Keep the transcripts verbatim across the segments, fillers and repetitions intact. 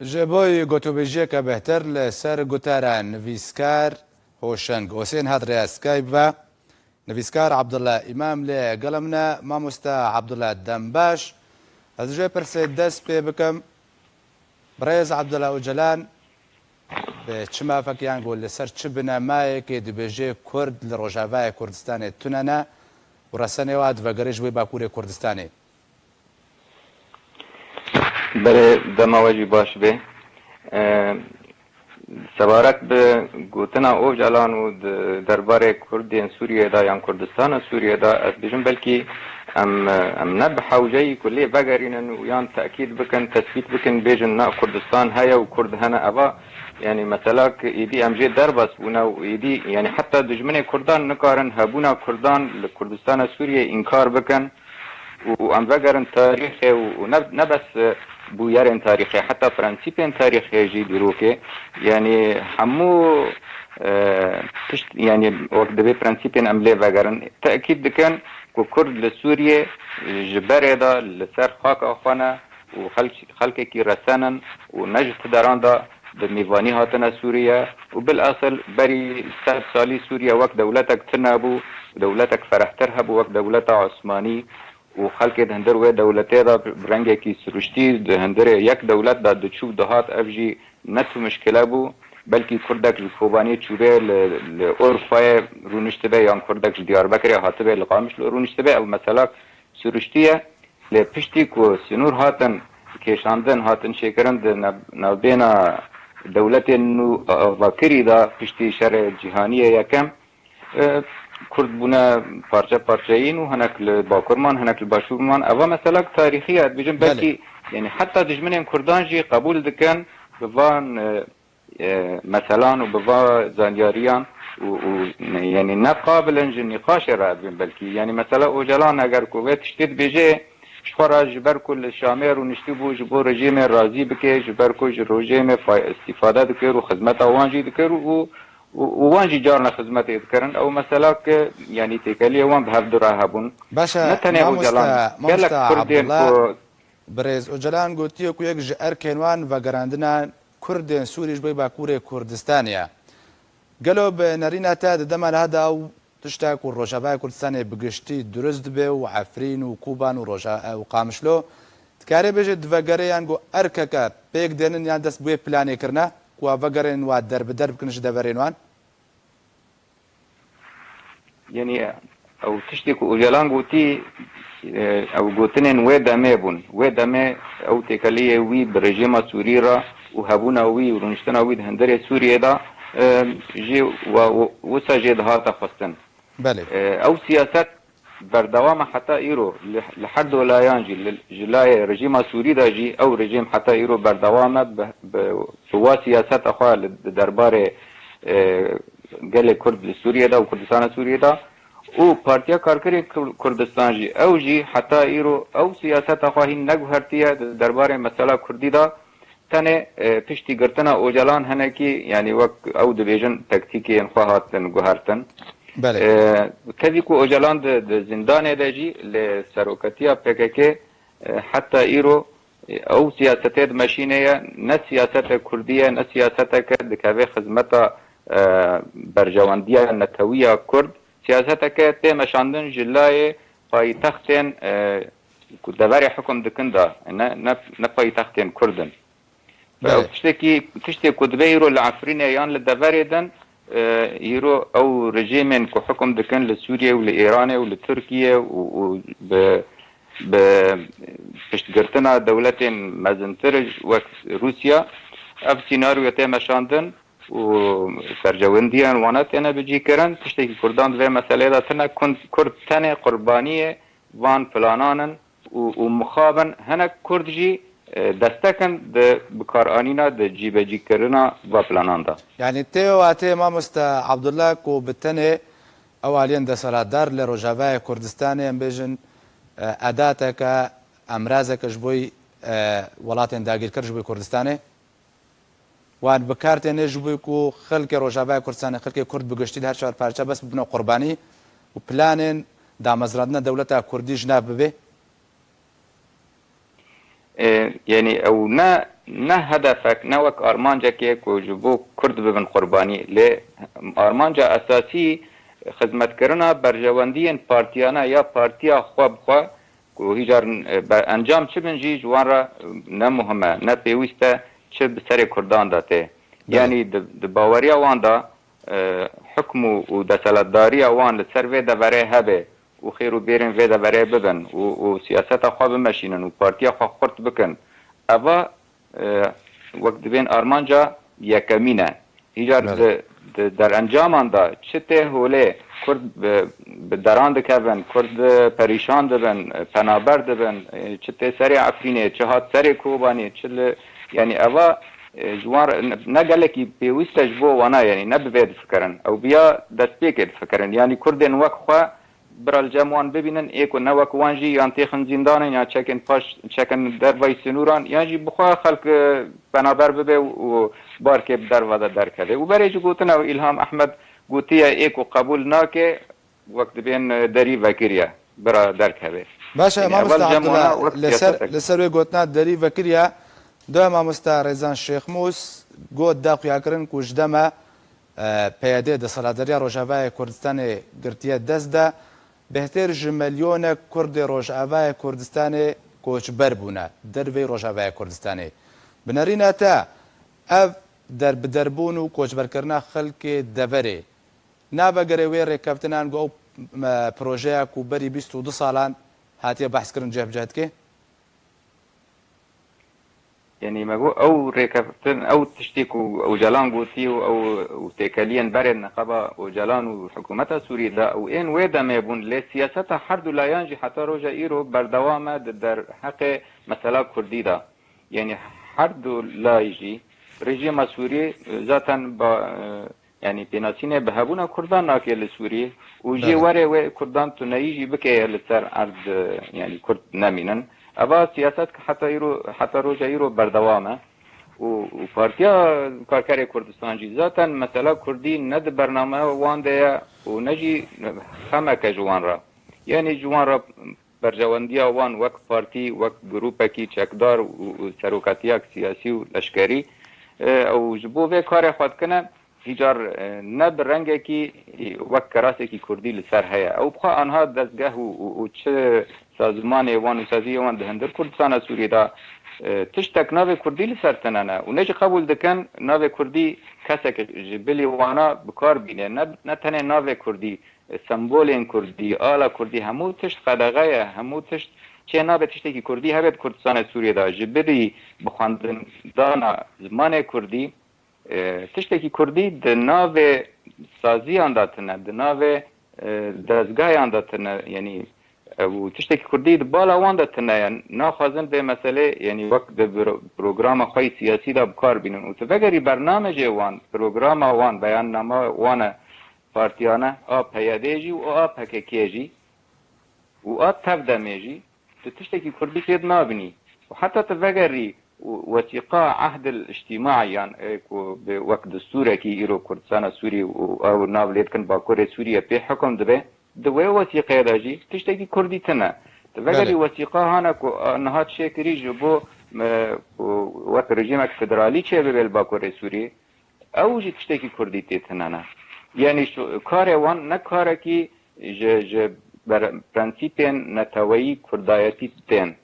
Ji bo gotûbêjiyeke bêhtir li ser gotara nivîskar Hoşeng Husên hat rêya Skype ve. Nivîskar Abdullah Îmam lê gel min e, mamoste Abdullah dem baş. Ez ji vê pirsê dest pê bikim. Birêz Abdullah Ocalan bi çi mafek yan ku li ser çi binemayekê dibêje Kurd li Rojavayê Kurdistanê tune ne û resenê wa divegerê ji wê Bakurê Kurdistanê? Belê, dema we jî baş be. E, sebarek bi gotina Ocalan û di derbarê Kurdên Sûriyê de yan Kurdistana Sûriyê de, ez bêjim belkî em, em ne bi hewceyî ku lê vegerînin û yan tekîd bikin, tesbît bikin, bêjin na Kurdistan heye û Kurd hene. Eva, yanî mesela ki êdî em jê derbas bûne û êdî, yanî heta dijminê Kurdan nikarin hebûna Kurdan li Kurdistana Sûriyê înkar bikin. Û, û em vegerin tarîxê û, û ne, ne bes, e, bûyerên tarîxê, heta prensîpên tarîxê jî dîrokê, yanî hemû, e, tişt, yanî wek divê prensîpên em lê vegerin. Tekîd dikin ku Kurd li Sûriyê, e, ji berê de li ser xaka xwe ne û xelk-, xelkekî resen in û ne ji ti deran de bi mêvanî hatine Sûriye û bilhasil berî sed salî Sûriye wek dewletek tune bû, dewletek ferehtir hebû wek dewleta Osmanî. Û xelkê di hundir wê dewletê de bi rengekî siruştî di hundirê yek dewlet de diçû dihat, ev jî ne tu mişkile bû. Belkî Kurdek ji Kobaniyê çûbê li, li Urfayê rûniştibe yan Kurdek ji Diyarbekirê hatibe li Qamişlo rûniştibe, ew mesela siruştî ye. Lê piştî ku sinûr hatin kêşandin, hatin çêkirin di nav-, navbêna dewletên nû avakirî de piştî şerê cîhaniyê yekem, e, Kurd bûne parçe parçeyîn û hinek li Bakur man, hinek li Başûr man. Eva meselek tarîxî ye. Dibêjin Belê. Belkî, yanî heta dijminên Kurdan jî qebûl dikin bi van, e, e, meselan û bi va zanyariyan û, û ne, yanî ne qabil in ji nîqaşê re dibin belkî. Yanî mesela Ocalan eger ku vê tiştê dibêje, ji xwe re ji ber ku li Şamê rûniştî bû, ji bo rejîmê razî bike, ji ber ku ji rejîmê fay-, îstîfade dikir û xizmeta wan jî dikir û, û, û wan jî carna xizmetê dikirin. Ew mesela ki, yanî têkeliyê wan bi hev du re hebûn. Baş e, Ne tenê mamoste, Ocalan, gelek mamoste Kurdên Abdullah, ku birêz Ocalan gotiye ku yek ji erkên wan vegerandina Kurdên Sûrî ji bo Bakurê Kurdistanê ye. Gelo bi nerîna te di dema niha de ew tişta ku Rojavaya Kurdistanê bi giştî dirust dibe û Efrîn û Koban û Roja-, û Qamişlo, dikarê bêje di vegerê yan ku erkeke pêk dênin yan dest bi wê planê kirine ku a vegerên wa derbider bikin ji deverên wan? Yanî ew tiştê ku Ocalan gotî, e, ew gotinên wê demê bûn. Wê demê ew têkeliyê wî bi rejîma Sûrî re û hebûna wî û rûniştina wî di hundirê Sûriyê de, e, jî wa-, wisa jê dihate xwestin. Belê. E, ew siyaset berdewam e heta îro li, li her do layan jî, li, ji layê rejîma Sûrî de jî ew rejîm heta îro berdewam e bi, bi, bi wa siyaseta xwe li, di derbarê, e, gelê Kurd li Sûriyê de û Kurdistana Sûriyê de û Partiya Karkerê Kur-, Kurdistan jî, ew jî heta îro ew siyaseta xwe hîn neguhertiye di derbarê mesela Kurdî de. Tenê, e, piştî girtina Ocalan hinekî, yanî wek ew dibêjin, tektîkên xwe hatin guhertin. Belê. E, tevî ku Ocalan di, di zîndanê de jî li seroketiya P K K, e, heta îro, e, ew siyasetê dimeşîne ye, ne siyasete Kurdî ye, ne siyaseteke dikeve xizmeta, e, berjewendiya netewiya Kurd. Siyaseteke tê meşandin ji layê paytextên, e, ku deverê hukum dikin de, ne, ne, ne paytextên Kurd in. Belê. Ew tiştekî, tiştê ku dibe îro li Efrînê yan li deverê din, e, îro ew rejîmên ku hukum dikin li Sûriyê û li Îranê û li Tirkiyê û, û bi, bi piştgirtina dewletên mezintir wek Rûsya, ev sînaryo tê meşandin û sercewendiyên wana têne bicîkirin. Tiştekî Kurdan di vê meseleyê de tine, Kurd, Kurd tenê qurbaniyê van planan in û, û mixabin. Hinek Kurd jî, e, destek in di bikaranîna, di cîbecîkirina va planan de. Yanî tê watê mamoste Abdullah ku bi tenê ew aliyên desthilatdar li Rojavayê Kurdistanê, em bêjin, e, edateke, emrazeke ji bo, e, welatên dagîrkir ji bo Kurdistanê? Wan bi kar têne ji bo ku xelkê Rojavaya Kurdistanê, xelkê Kurd bi giştî li her çar parçe bes bibine qurbanî û planên damezrandina dewleta Kurdî ji nav bibe? E, yanî ew ne, ne hedefek, ne wek armancekê ku ji bo Kurd bibin qurbanî, lê armanca esasî xizmetkirina berjewendiyên partiyane ya partiya xwe bi xwe, ku hîcar, e, be-, encam çi bin jî ji wan re, e, ne muhim e, ne pêwîst e çi bi serê Kurdan de tê. Belê. Yanî di, di baweriya wan de, e, hukm û, û desthilatdariya wan li ser vê deverê hebe û xêr û bêrên vê deverê bibin û, û siyaseta xwe bimeşînin û partiya xwe xurt bikin. Eva, e, wek dibên armanca yekemîn e. Îcar Belê. di, di derencaman de çi tê holê Kurd bi, bi deran dikevin, Kurd perîşan dibin, penaber dibin, e, çi tê serê Efrînê, çi hat serê Kobanê, çi li, yanî eva, e, ji wan re ne, ne gelekî pêwîst e ji bo wana, yanî ne bi vê difikirin. Ew biya destpêkê difikirin. Yanî Kurdên wek xwe bira li cem wan bibînin, ê ku ne wek wan jî yan têxin zîndanên, yan çekên paş, çekin dervayî sinûran, yan jî bi xwe xelk, e, penaber bibe û, û barkê bi derva de derkeve. Û berê jî gotine û Îlham Ehmed gotiye, ê ku qebûl nake, wek dibên, e, derî vekiriye, bira derkeve. Baş e, Yanî, mamosta evel cem wana Abdullah, wek li ser, siyasetek. li ser wê gotina derî vekiriye, do mamosta Rêzan Şêxmûs got da xuyakirin ku ji dema, e, P Y D desthilatdariya Rojavayê Kurdistanê girtiye dest de, bêhtir ji milyonek Kurdê Rojavayê Kurdistanê koçber bûne derveyî Rojavayê Kurdistanê. Bi nerîna te, ev derbiderbûn û koçberkirina xelkê deverê navegere wê rêkeftinan ku ew, me, projeya ku berî bîst û du salan hatiye behskirin cih bi cih dike? Yanî me got, ew rêkeftin, ew tiştê ku Ocalan gotî û ew û têkeliyên berên niqaba Ocalan û hikûmeta Sûriyê de û ên wê demê bûn, lê siyaseta her du layan jî heta roja îro berdewam e di derheqê mesela Kurdî de. Yanî her du lay jî rejîma Sûriyê, e, zaten ba, e, yanî pênasînê bi hebûna Kurdan nake li Sûriyê û jê Belê. werê wê Kurdan tuneyî jî bikeye li ser erd, e, yanî Kurd nemînin. Eva siyaset ki heta îro, heta roja îro berdewam e. Û, û Partiya Karkerê Kurdistan jî zaten mesela Kurdî ne di bernameya wan de ye û ne jî xemeke ji wan re. Yanî ji wan re berjewendiya wan wek partî, wek grûpekî çekdar û, û serokatiyak siyasî û leşkerî, e, ew ji bo vê karê xwe dikine, hîcar, e, ne bi rengekî, e, wek kerasekî kurdî li ser heye. Ew bi xwe anha dezgeh û, û, û çi sazmanê wan û saziyê wan di hundir Kurdistana Sûriyê de, e, tiştek navê kurdî li ser tine ne. Û ne jî qebûl dikin navê kurdî kesek ji bilî wana bi kar bîne. Ne, ne tenê navê kurdî, sembolên kurdî, ala kurdî, hemû tişt qedexe ye, hemû tişt çê nabe tiştekî kurdî hebe di Kurdistanê Sûriyê de. Ji bilî bi xwendindana zimanê kurdî, e, tiştekî kurdî di navê saziyan de tine, di navê, e, dezgehan de tine, yanî, e, û tiştekî kurdî di bala wan de tine ye. Naxwazin vê meselê, yanî wek di bro-, programa xwe yî siyasî de bi kar bînin. Û tu vegerî bernamecê wan, programa wan, beyannama wan e, partiyane, a P Y D jî û a P K K jî û a TEV-DEMê jî, tu tiştekî kurdî tê de nabînî. Û heta tu vegerî û wesîqa ehdil îctîmaî yan, e, ku bi wek destûrekî îro Kurdistana Sûrî û ew nav lê dikin Bakurê Sûriyê pê hukm dibe, di wê wesîqeyê de jî tiştekî kurdî tine. Tu vegerî Belê. wesîqa hane ku, a, niha çêkirî ji bo, e, ku wek rejîmek federalî çêbibe li Bakurê Sûriyê, ew jî tiştekî kurdî tê tine ne. Yanî şu karê wan ne karekî ji, ji ber-, prensîpên neteweyî kurdayetî tên.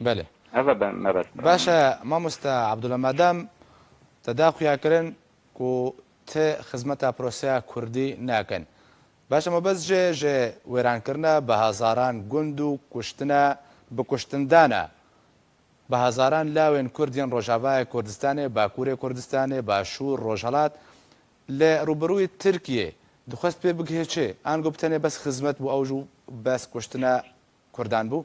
Belê. Ev e be-, mebest. Baş e, mamoste Abdullah, madem te da xuya kirin ku ti xizmeta proseya kurdî nakin. Baş e, mebest jê ji wêrankirina bi hezaran gund û kuştina, bi kuştindana bi hezaran lawên Kurd yên Rojavayê Kurdistanê, Bakurê Kurdistanê, Başûr, Rojhelat, li rûbirûyê Tirkiyê dixwest pê bigihê çi? Ango bi tenê bes xizmet bû ew jî bes kuştina Kurdan bû?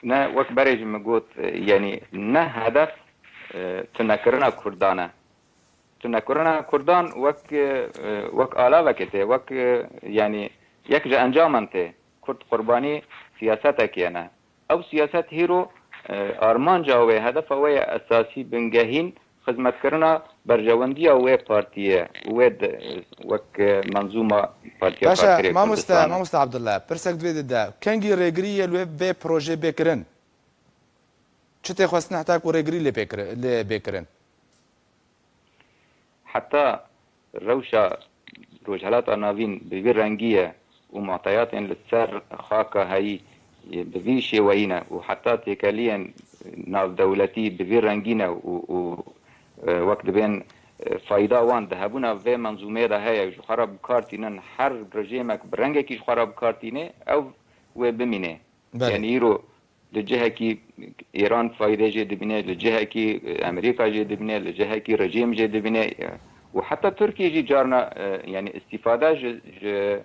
Ne, wek berê jî min got, e, yanî ne hedef, e, tunekirina Kurdan e. Tunekirina Kurdan wek, e, wek alavekê tê, wek, e, yanî yek ji encaman tê. Kurd qurbanî siyasetekê ne. Ew siyaset hîro, e, armanca wê, hedefa wê ya esasî bingehîn xizmetkirina berjewendiya wê partiyê û wê di, wek, e, menzûma Partiya Baş e, Karkerê mamoste, Kurdistanê. Mamoste Abdullah, pirsek divê dide. Kengî rêgirî yê li wê vê projê bê kirin? Çi tê xwestin heta ku rêgirî lê pê kiri-, lê bê kirin? Heta rewşa Rojhelata Navîn bi vî rengî ye û mateyatên li ser xaka heyî bi vî şêweyî ne û heta têkeliyên navdewletî bi vî rengî ne û, û, e, wek dibên, e, fayda wan di hebûna vê menzûmeyê de heye, ji xwe re bi kar tînin, her rejêmek bi rengekî ji xwe re bi kar tînê, ew wê bimînê. Belê. Yanî îro li cihekî Îran faydê jê dibîne, li cihekî, e, Amerîka jê dibîne, li cihekî rejîm jê dibîne, e, û heta Tirkiye jî carna, e, yanî îstîfade ji, ji,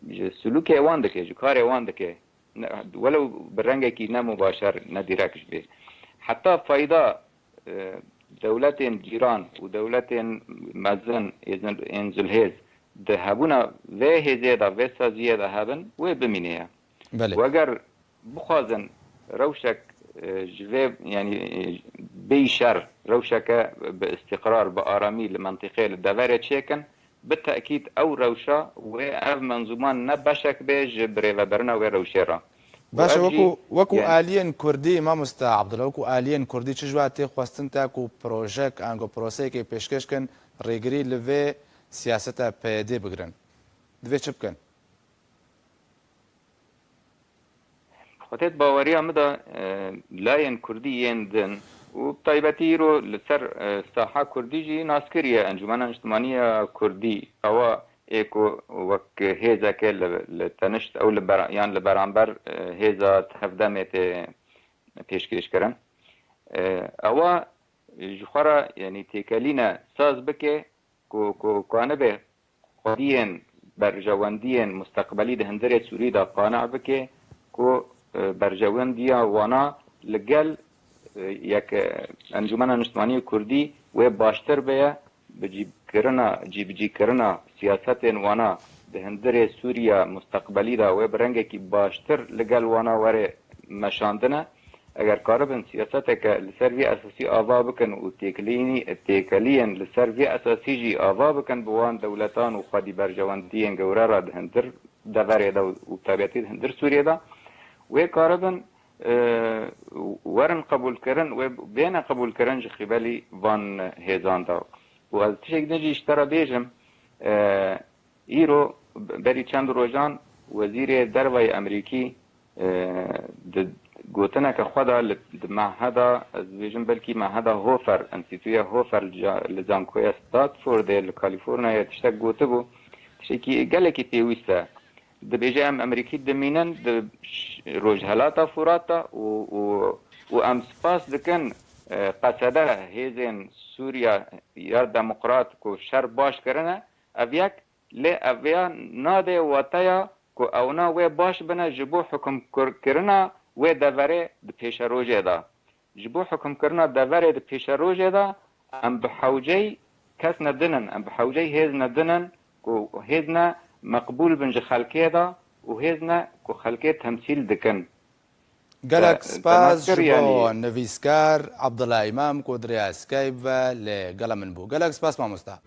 ji sulûkê wan dike, ji karê wan dike. Ne, welew bi rengekî ne mubaşer, ne dîrek ji bê. Heta fayda, e, dewletên cîran û dewletên mezin ên, ên zilhêz di hebûna vê hêzê de, vê saziyê de hebin, wê bimîne ye. Belê. Û eger bixwazin rewşek, e, ji vê, yanî, e, bêyî şer, rewşeke bi îstîqrar, bi aramî li mentiqê, li deverê çêkin, bi tekîd ew rewşa wê ev menzûman ne beşek bê ji birêveberina wê rewşê re. Û Baş e, ev jî, wekû, wekû yani aliyên Kurdî, mamoste Abdullah, wekû aliyên Kurdî çi ji we tê xwestin te ku projek, ango proseyekê pêşkêş kin, rêgirî li vê siyaseta P Y D bigirin? Divê çi bikin? Xwedê di baweriya min de, e, layên kurdî yên din û bi taybetî îro li ser, e, saha kurdî jî nas kiriye. Encûmena Niştimanî ya Kurdî, ewa ê ku wek hêzeke li, li tenişt ew li bera-, yan li beramber, e, hêza tevdemê tê pêşkêş kirin. E, ewa ji xwe re, yanî têkelîne saz bike ku, ku, ku kanibe xwediyên berjewendiyên musteqbelî di hundirê Sûrî de qane bike ku, e, berjewendiya wana li gel, e, yek, e, Encûmena Niştimanî Kurdî wê baştir bêye, bi cîbikirina, cîbicîkirina siyasetên wana di hundirê Sûriya musteqbelî de wê bi rengekî baştir li gel wana were meşandine. Eger karibin siyaseteke li ser vî esasî ava bikin û têkilînî-, têkeliyên li ser vî esasî jî ava bikin bi wan dewletan û xwedî berjewendiyên gewre re di hundir deverê de û, û taybetî di hundir Sûriyê de, wê karibin, e, werin qebûlkirin, wê bêne qebûlkirin ji qîbelî van hêzan de. Û ez tiştek din jî ji te re bêjim, e, îro berî çend rojan Wezîrê Derve yê Amerîkî, e, di gotineke xwe de li, di meheda, ez dibêjim belkî meheda Hofer, Enstîtuya Hofer li ca-, li Zankoya Stanfordê li Kalîforniyayê tiştek gotibû, tiştekî gelekî pêwîst e. Dibêje em Amerîkî dimînin di ş-, Rojhelata Furat de û, û, û em spas dikin, e, qesede hêzên Sûriya ya Demokrat ku şer baş kirine, ev yek, lê ev ya nade wateya ku ewna wê baş bine ji bo hukimkirina wê deverê di pêşerojê de. Ji bo hukimkirina deverê di pêşerojê de em bi hewceyî kes ne din in, em bi hewceyî hêz ne din in ku hêz ne meqbûl bin ji xelkê de û hêz ne ku xelkê temsîl dikin. Gelek Te, te spas nas kir, ji bo yanî nivîskar Abdullah Îmam ku di rêya Skype ve li gela min bû. Gelek spas mamosta.